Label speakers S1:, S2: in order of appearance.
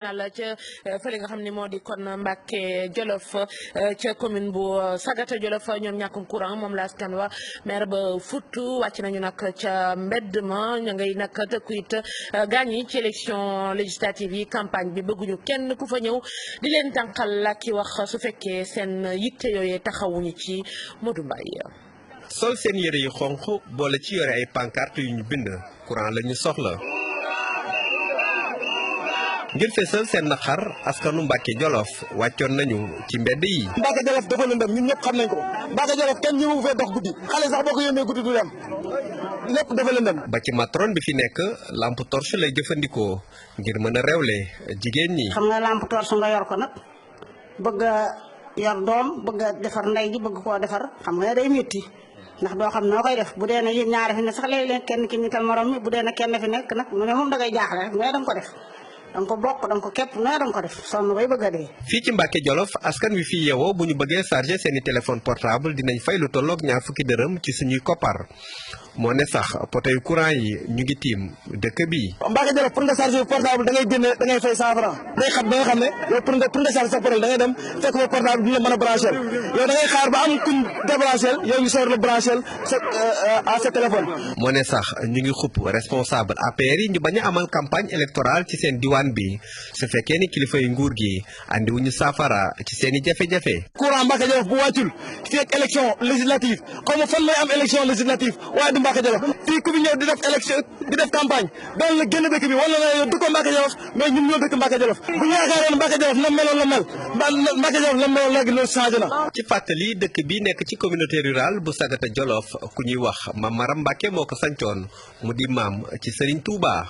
S1: la ca fële nga xam ne moo di kon Mbacke Jolof ca commune bu Sagata Jolof ñoom ñàkkum courant moom la askan wa maire ba futtu wàcc nañu nag ca mbedd ma ña ngay nag tëkku it gaañ yi ci élection législative yi campagne bi bëgguñu kenn ku fa ñëw di leen tànqal la ki wax su fekkee seen yitte yooyee taxawuñu ci Modou Mbaye.
S2: sol seen yëre yu xonq boole ci yore ay pancarte yu ñu bind courant la ñu soxla. ngir feesal seen naqar askanu Mbacke Jolof wàccoon nañu ci mbedd yi.
S3: Mbacke Jolof dafa lëndëm ñun ñëpp xam nañ ko Mbacke Jolof kenn ñëwu fee dox guddi xale sax boo ko yónnee guddi du dem lépp dafa lëndëm.
S2: ba ci matron bi fi nekk lampe torche lay jëfandikoo ngir mën a rewle jigéen ñi.
S4: xam nga lampe torche nga yor ko nag bëgg a yor doom bëgg a defar ndey ji bëgg koo defar xam nga day métti ndax doo xam noo koy def bu dee ne yéen ñaari fi ne sax léeg-léeg kenn ki nital morom mi bu dee ne kenn fi nekk nag mu ne moom dangay jaaxle rek mais danga ko def. danga ko bokk danga ko képp nee danga ko def sonn bay bëgg a dee.
S2: fii ci Mbacke Jolof askan wi fii yeewoo bu ñu bëggee charger seeni téléphone portable dinañ fay lu tolloog ñaar fukki dërëm ci suñuy koppar moo ne sax poto yu courant yi ñu ngi tiim dëkk bi.
S3: Mbacke Jolof pour nga charger portable da ngay génne da ngay fay 100 francs day xam ba nga xam ne yow pour nga charger sa portable da ngay dem fekk ba portable du la mën a brancher yow da ngay xaar ba am kuñ débrancher yow ñu soor la brancher sa téléphone.
S2: moo ne sax ñu ngi xupp responsable APR yi ñu bañ a amal campagne électorale ci seen diwaan bi su fekkee ni kilifa yu nguur gi andi wuñu saafara ci seen i jafe-jafe.
S3: courant Mbacke Jolof bu wàccul fii ak élection législative xaw ma fan lay am élection législative waaye du Mbacke Jolof fii ku fi ñëw di def élection di def campagne doon la génn dëkk bi wala na yow dëkkoo Mbacke Jolof mais ñun ñoo dëkk Mbacke Jolof bu ñu yaakaaroon Mbacke Jolof na meloon la mel Mbacke Jolof la meloon léegi loolu changé na.
S2: ci fàttali dëkk bi nekk ci communauté rurale bu Sagata Jolof ku ñuy wax Mame Maram Mbacke moo ko sancoon mu di maam ci Serigne Touba.